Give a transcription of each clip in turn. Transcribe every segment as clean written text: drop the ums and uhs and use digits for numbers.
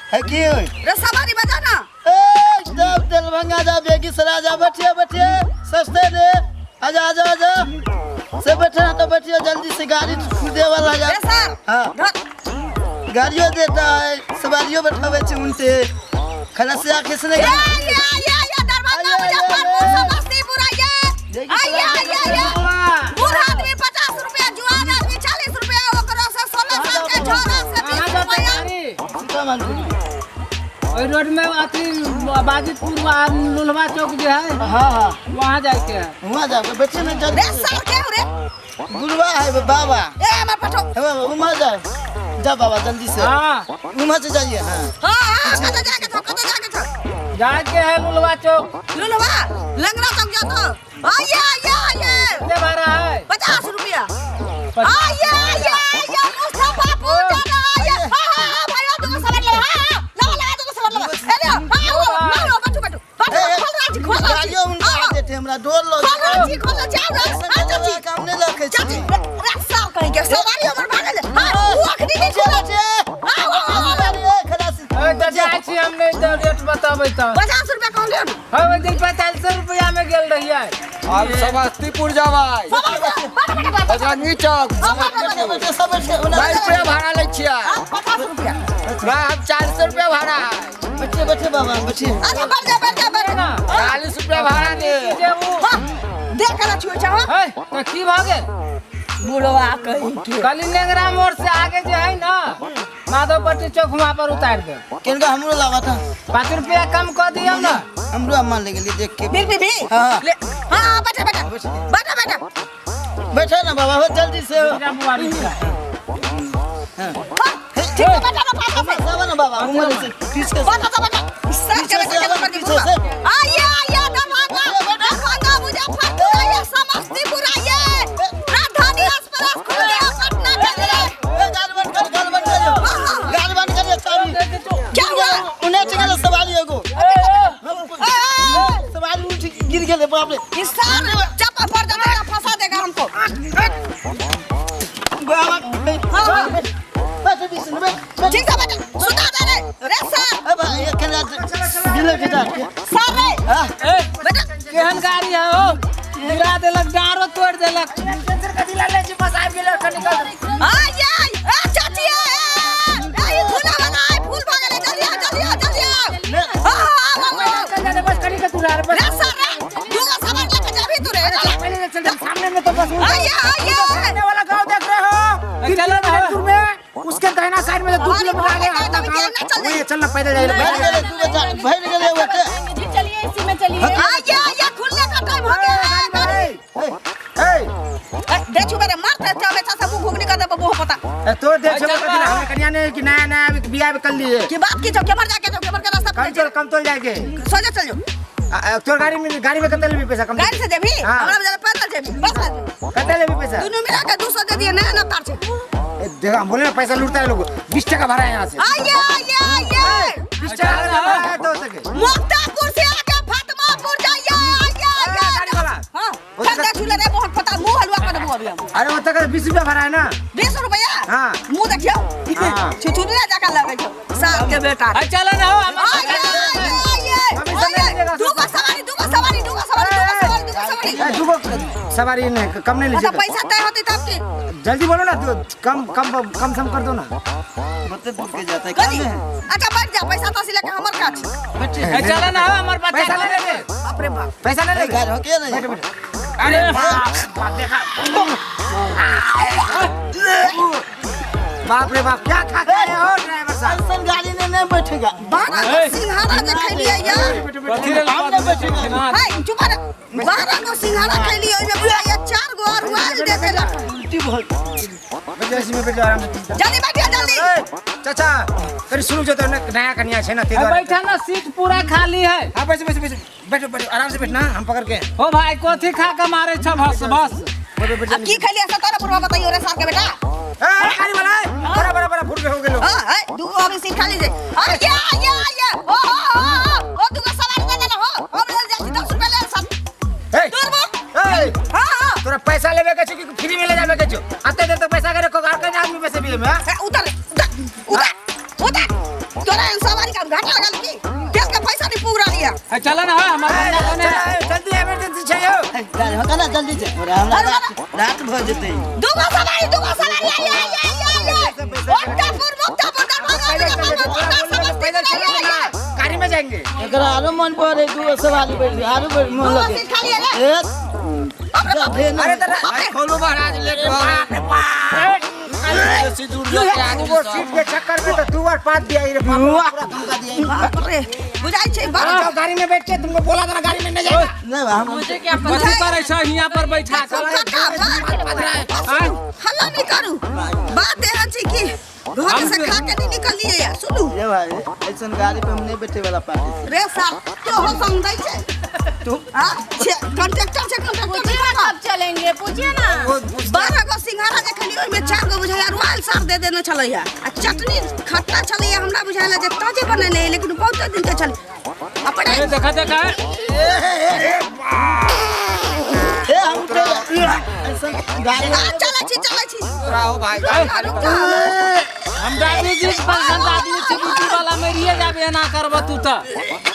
है की होय? रे सवारी बजा ना। ए जब दरभंगा जा, बेगूसराय जा, बैठिए बैठिए, सस्ते दे। आजा आजा आजा से बैठे ना तो बैठिए जल्दी से, गाड़ी खुदे वाला जा। रे सर। हाँ। धर। गाड़ियों देता है, सवारियों बैठावे छे उनसे। खलासिया किसने ए या या या दरभंगा, मुजफ्फरपुर, समस्तीपुर आइए। आइए आइए आइए। बूढ़ आदमी 50 रुपया, जुआन आदमी 40 रुपया, ओकरो से 16 साल के छोरा से 20 रुपया। ओहि रोड में अथी बाजितपुर आ लोलवा चौक जो है, हाँ हाँ, वहाँ जाके है। वहाँ जाओ, बैठिए ना रे जल्दी। सर के रे? गुरुआ है बाबा। ए हमर पठो। हे बाबा, उमा जाओ, जा बाबा जल्दी से। हाँ। उमा से जाइए। हाँ। हाँ हाँ, कत जाके छो, कत जाके छो? जाके है लोलवा चौक। लुलवा लंगड़ा चौक जातो। आइए आइए आइए। कितने भाड़ा है? 50 रुपया। आइए आइए आइए, मुस्तफापुर जाना आइए। हाँ हाँ हाँ भाई, दूगो सवार ले। हाँ हाँ, लवा लवा, दूगो सवार लवा। ए ले, हाँ हाँ, मारो, बैठो बैठो बैठो। खोल राजी, खोल राजी। गाड़ियों उनका देते, हमरा डोर लो। खोल राजी, खोल जाओ रे। हाँ चाची। काम नहीं रखे। चाची रे, साल कहीं के सवारी हमर भागल। हाँ, उ अखनी नहीं खोल। हाँ हाँ हाँ। खलासी। ए, तऽ जाइ छी हम, नहि तऽ रेट बतेबै तऽ। 50 रुपया कौन ले? हम ओहि दिन 45 रुपया में गेल रहियै। हम समस्तीपुर जबै, बजरंगी चौक। बैठे सब, बैठे। 22 रुपया भाड़ा लै छियै? 50 रुपया। ना, हम 400 रुपया भाड़ा है। बैठे बैठे बाबा, बैठे। अच्छा, बैठ जा बैठ जा बैठ जा। 40 रुपया भाड़ा दे। जे उ हाँ, देख कर छुए छा। है तऽ की भऽ गेल? बुढ़वा कहीं के। कली नेंगरा मोड़ से आगे जे है ना, माधवपट्टी चौक, वहाँ पर उतार दे। किनका हमरो लावा था। 5 रुपया कम कऽ दियौ ना। हमरो अम्मा ले गेली देख के। फिर भी भी। हाँ। ले, हाँ हाँ, बैठे बैठे बैठे बैठे। बैठे ना बाबा, हो जल्दी से हो। जा बुआ, रुक जा। हाँ, ठीक है, बैठा ना पापा से। सब ना बाबा, उमर से पीछ के। बैठा तो बैठा, सर के पीछे से बैठा आवा, के पीछे बुढ़वा। से। आइए आइए, दरभंगा दरभंगा, मुजफ्फरपुर आइए, समस्तीपुर आइए। राजधानी एक्सप्रेस खुल गया पटना के लिए। ए, गाड़ी बंद कर, गाड़ी बंद कर, गाड़ी बंद कर चाबी। क्या हुआ? उन्हें चले सवारी एगो सवारी उठ गिर गेले, बाप रे। इस साल चप्पल पड़ जाता, फंसा देगा हमको। बाबा। हाँ हाँ। बैठ बीच में, बैठ बैठ। ठीक है, बैठा, सुता दे रे रे सर। ए भाई, ये खेला गिले के जा। सर रे। हां। ए, बैठा। केहन गाड़ी है हो, गिरा देलक, डारो तोड़ देलक। आइए ए चाची, ए ए, ये फूला वाला है, फूल भागल है, जल्दी आओ जल्दी आओ जल्दी आओ। हाँ हाँ हाँ। बस कनी के तुरा बस। रे सर रे, दूगो सामान लेके जाबी तू रे। पहले चल, सामने में तो बस आइए आइए। सामने वाला गांव देख रहे हो? चलो ना। दूर में उसके दाहिना साइड में 2 किलोमीटर आगे अरे, अपना अरे, गाँव चल वही है, चलना पैदल जाइए। भर गेले, तू बचा भर गेले ओते। जी चलिए, इसी में चलिए। आइए आइए, खुलने का टाइम हो गया है गाड़ी। ए, ए, दे छु मेरे मारते चावे चा सब घुगनी कर दे बबू पता। ए, तो देख चल छे बा। हमरे कन्या ने कि नया नया अभी बियाह भी कर लिए। की बात की जो के मर जाके जो के मर के रास्ता कम पे चल, कम तोल जाएंगे। सोजा चल जो। तोर गाड़ी में, गाड़ी में कते लेबी पैसा कम? गाड़ी से जेबी? हाँ। हमरा बजाय पैदल जेबी बस बस। कते लेबी पैसा? दोनों मिला के 200 दे दिए, नया ना तार छे। ए, देखा, हम बोले ना पैसा लूटता है लोग। 20 टका भाड़ा है यहाँ से। आइए आइए आइए। 20 टका भाड़ा है तो सके। मुक्तापुर से आके फातिमापुर जाइए, आइए आइए। गाड़ी वाला। हां, वो चल तो दे छुले रे, बहुत पता मुंह हलवा कर देबो अभी हम। अरे वो तक 20 रुपया भाड़ा है ना। 20 रुपया? हाँ। मुंह देखियो। हाँ। छुछुनिया जाकर लगे छो साल के बेटा। आ, चलो ना हो हम। आइए आइए आइए। हम इसे नहीं आइए लेगा। दूगो सवारी, दूगो सवारी, दूगो सवारी, दूगो सवारी, दूगो सवारी। ए, दूगो सवारी नहीं, कम नहीं अच्छा लीजिएगा। पैसा तय होती तब की। जल्दी बोलो ना, तो कम कम कम सम कर दो ना। मत दूर के जाता है काम कथी है। अच्छा बैठ जा, पैसा तो लेके हमर काछ। बैठे। ए, चलो ना हो, हमर बच्चा पैसा नहीं लेंगे। बाप रे बाप। पैसा नहीं ए, लेंगे। गाड़ी होके नहीं। बैठो बैठो। अरे बाप बाप, देखा, बाप रे बाप, क्या खा के आए हो ड्राइवर साहब? ऐसन गाड़ी में नहीं बैठेगा। 12 गो सिंघाड़ा जे खैलियै यार। कथी रे? हम नहीं बैठेगा। हाय, चुप रह। 12 गो सिंघाड़ा खैलियै, ओहिमे बुझाइया 4 गो और उबाल दे देलक। उल्टी बहुत। बैठ जाओ, इसी में बैठ जाओ आराम से। जल्दी बैठिए जल्दी। ए, चाचा करी शुरू जो तो नया कन्या छै ना ते ए, दुआरे। बैठा ना, सीट पूरा खाली है। हाँ, बैठो बैठो बैठो बैठो बैठो, आराम से बैठना, हम पकड़ के। हो भाई, कथी खा के मारे छ? बस बस। बैठो बैठो। अब की खैलियै से तोरा बुढ़वा बताइयो रे साल के बेटा। ए, गाड़ी वाला, ए, बड़ा बड़ा बड़ा फुट के हो गेलो। हां है, दूगो अभी सीट खाली छै। आइए आइए आइए। ओ हो हो हो, ओ दूगो सवारी दे देना हो, हम ले जाइ छी, 10 रुपया ले सब। ए, दूर बा। ए, हां हां। तोरा पैसा लेबे के छौ कि फ्री में ले जाबे के छौ? अते देर तक पैसा के रखो, और कहीं आदमी पैसे भी लेबे, हाँ? ए, उतर रे, उतर उतर उतर। तोरा एहन सवारी का घाटा लगल की तेल के पैसा नहीं पूरा लिया। ए, चल ना हमर धंधा कोने। जल्दी इमरजेंसी चाहिए। गाड़ी होता ना जल्दी से हमरा रात भर जेतै। दूगो सवारी, दूगो सवारी, आइए आइए आइए आइए। मुक्तापुर मुक्तापुर दरभंगा मुजफ्फरपुर समस्तीपुर आइए आइए। गाड़ी में जाएंगे। एकरा आरो मन पड़े दूगो सवारी बैठ आरो बैठ मन दूगो लगे। सीट खाली है रे। ए, अरे तो भाई खोलू महाराज लेट हो गए। बेसी दूर जाके आदमी वो सब। सीट के चक्कर में तो तू और पात दिया रे बाप। पूरा धमका दिया। बाप रे बुझाई छै बड़। जाओ गाड़ी में बैठ के, तुमको बोला था ना गाड़ी में नहीं जाएगा। नहीं हम मुझे क्या कथी करै छ हियां पर बैठा के? हल्ला नहीं करू, बात एहन छै कि घर से खा के नहीं निकलिए यार। सुनू ये भाई ऐसन गाड़ी पे हम नहीं बैठे वाला पार्टी से। रे साहब तो हो समझै छै तू हां कंडक्टर छै, कंडक्टर पूछिए ना कब चलेंगे, पूछिए ना। 12 गो सिंघाड़ा देखलियै ओहिमे 4 गो बुझाइया रुआल सार दे देने छलैया आ चटनी खट्टा छलैया। हमरा बुझाइला जे ताजे बनेने है, लेकिन बहुत दिन के छल अपने। अरे देखा देखा। ए हम उठे ऐसन गाड़ी। आ चलै छी चलै छी। राहो भाई गाड़ी रुक जा। हम डायबिटीज परसेंट आदमी छी, बीपी वाला मरिए जाबे एना करब तू त।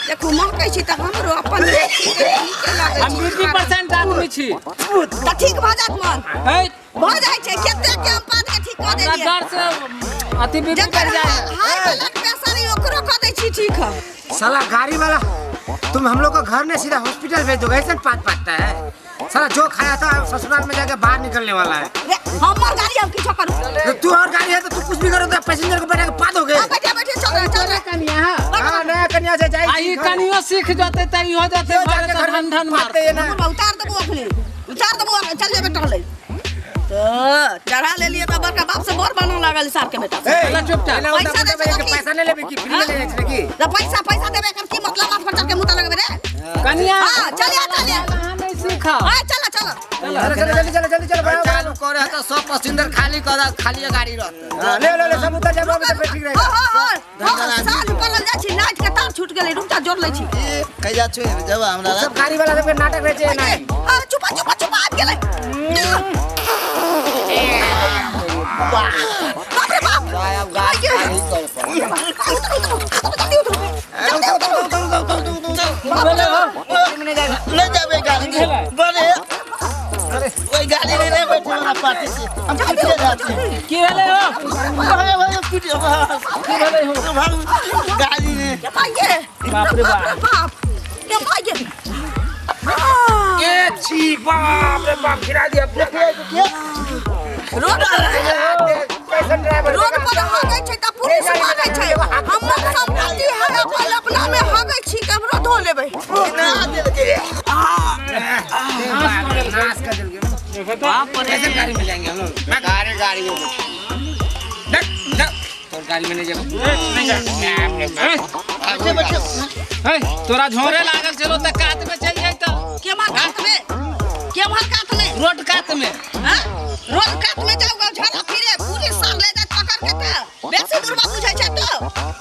देखू महकै छी तऽ हमरो अपन नीके लागै हम छै। बीपी परसेंट आदमी छी। तऽ ठीक भऽ जायत मन। है भऽ जाइ छै कते के हम पात के ठीक कऽ हमरा देलियै। डर से अति बीपी जकर बढ़ जाए। हाई ब्लड प्रेशर है ओकरो कऽ दै छी ठीक। साला गाड़ी वाला तुम हम लोग को घर में सीधा हॉस्पिटल भेज दोगे, ऐसे पात पाता है साला। जो खाया था ससुराल में जाके बाहर निकलने वाला है। रे हमर गाड़ी हम किछो करू। तो तू और गाड़ी है तो तू कुछ भी करो तो पैसेंजर को बैठा के पा दोगे। आ बैठे बैठे चल रहे चल रहे। कनिया हाँ नया कन्या से आ जाए ई कनियो सीख जते त ई हो जते भरे त ठन ठन मारते। ना। उतार देबो अखनी, उतार देबो, चल जेबे टहले। तऽ चढ़ा लेलियै तऽ बड़का बाप से बड़ बनऽ लागल सार के बेटा। ए, चुपचाप। एना उल्टा पैसा पुल्टा दे बजा के सकी। पैसा नहीं लेबे की फ्री में ले जाए की? तऽ पैसा पैसा देबे एकर की मतलब? माथ पर चढ़ के मुँह लगबे रे। कनिया हाँ चलिए चलिए। अहाँ नहीं सीखा। हाँ चलो चलो चलो चलो जल्दी चलो जल्दी चलो भाई बढ़ाओ, चालू करे है तो सब पैसेंजर खाली कर खाली गाड़ी रहते। हाँ, ले ले ले सब उतर जाओ बाबू, तो ठीक रहेगा। हो हो हो साँझ पड़ल जाइ छी, लाइट के तार छूट गेलै, रुक जा जोड़ लै छी। ए कहिया छुए जब हमरा सब गाड़ी वाला सबके नाटक रहे छै ना। आ चुपा चुपा चुपा आबि गेलै। बाप रे बाप। भाई अब गाड़ी खाली कर पड़े। उतरू उतरू जल्दी उतरू जल्दी उतरू। नहीं जाबे गाड़ी में बड़े ओई गाड़ी में नहीं बैठे वाला पार्टी से हम पीछे जाते हैं। की भेलै हो? भाई भाई पीछे की भेलै हो? भाग गाड़ी में। के भाइये बाप रे बाप। बाप के भाइये। ए छी बाप रे बाप गिरा दिया पूरा। रोड कैसन ड्राइवर? रोड पर हगै छै तऽ पुलिस मारै छै। हमर संपत्ति है अपन अपना में हगै छी केमरो धो लेबै। ना देलके। नाश कर देलके। बाप रे। कैसन गाड़ी में जाएंगे हम लोग? गाड़ी गाड़ी में बैठे। डक डक और गाड़ी में नहीं जाबो नहीं जा। बैठे बैठे। है तोरा झोरे लागल छलो त कात में चल जाई त। केमहर कात में? केमहर कात में? रोड कात में। हाँ? रोड कात में जाऊ गाँव झड़ा फिरे पुलिस सार ले जात पकड़ के तऽ बेसी दूरबा बुझै छै तो।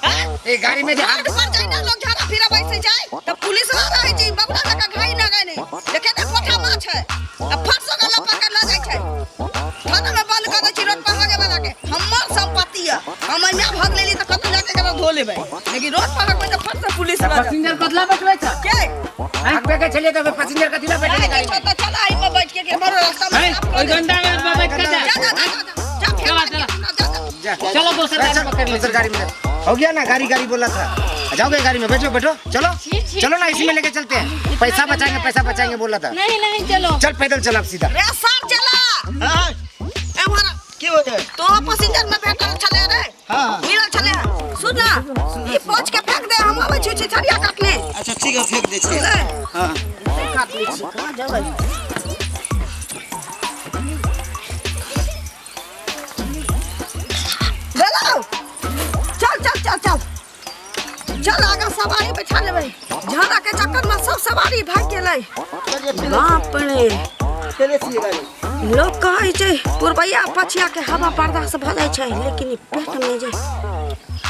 हाँ? ए गाड़ी में जा। रोड पर जाइ ना लोग झड़ा फिरे बैसे जाय तऽ पुलिस ना रहै छै बबला जकाँ घाई ना गए नहीं देखे ने कोठा माछ है आ फट से गला पकड़ ल जाइ छै थाना में बंद कर दै छै रोड पर हगे वाला के। हमर संपत्ति है हम एहिमे भग लेली तऽ कतौ जाके एकरा धो लेबै, लेकिन रोड पर हगबै तऽ फट से पुलिस ल जात। पैसेंजर कतला बैठबै छ? के भागबे के चलिए तो पैसेंजर कथी ला बैठे गाड़ी में? तऽ चल एहिमे बैठ के केम्हरो रास्ता में है साफ कऽ ओइ दे। गंडा में बैठ के जा। जा जा जा जा जा फेर चला, बैठ के चला। जा जा। जा चलो दोसर गाड़ी चल, पकड़ ले। दूसर गाड़ी में हो गया ना। गाड़ी गाड़ी बोला था, जाओगे गाड़ी में? बैठो बैठो चलो चलो ना इसी में लेके चलते हैं, पैसा बचाएंगे पैसा बचाएंगे बोला था। नहीं नहीं चलो। चल पैदल चल अब सीधा। रे सार चला। हां एम्हर की हो जाए? तो पैसेंजर में भेटल छले रे। हाँ। मिलल छले। सुन ना ई पोछ के फेंक दे, हम अबै छी छिछड़िया काटने। अच्छा ठीक है फेंक दे छी। ले। हां काट लै छी कहाँ जेबै? गेलौ चल चल चल चल चल आगा सवारी बैठा लेबै। झाड़ा के चक्कर में सब सवारी भागि गेलै। बाप रे चले छी गाड़ी। लोग कहै छै पुरबैया पछिया के हवा बर्दाश्त भऽ जाइ छै, लेकिन ई पेट में जे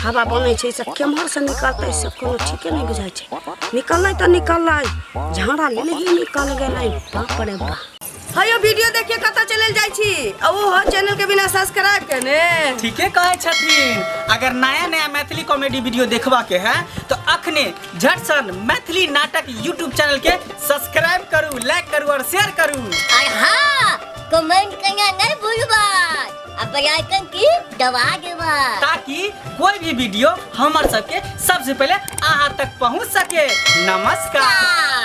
हवा बनै छै से केम्हर से निकलतै से कोनो ठीके नहि बुझाइ छै। निकललै तऽ निकललै, झाड़ा लेले ही निकल गेलै। बाप रे बाप। हयो वीडियो देखिए कतऽ चलल जाइ छी आ ओहो चैनल के बिना सब्सक्राइब केने। ठीके कहै छथिन। अगर नया नया मैथिली कॉमेडी वीडियो देखबा के है तो अखने झटसन मैथिली नाटक यूट्यूब चैनल के सब्सक्राइब करू, लाइक करू और शेयर करू। और हाँ, कमेंट करना नहीं भूलबा आ बेल आइकन की दबा देबा, ताकि कोई भी वीडियो हमार सबके सबसे पहले अहाँ तक पहुँच सके। नमस्कार।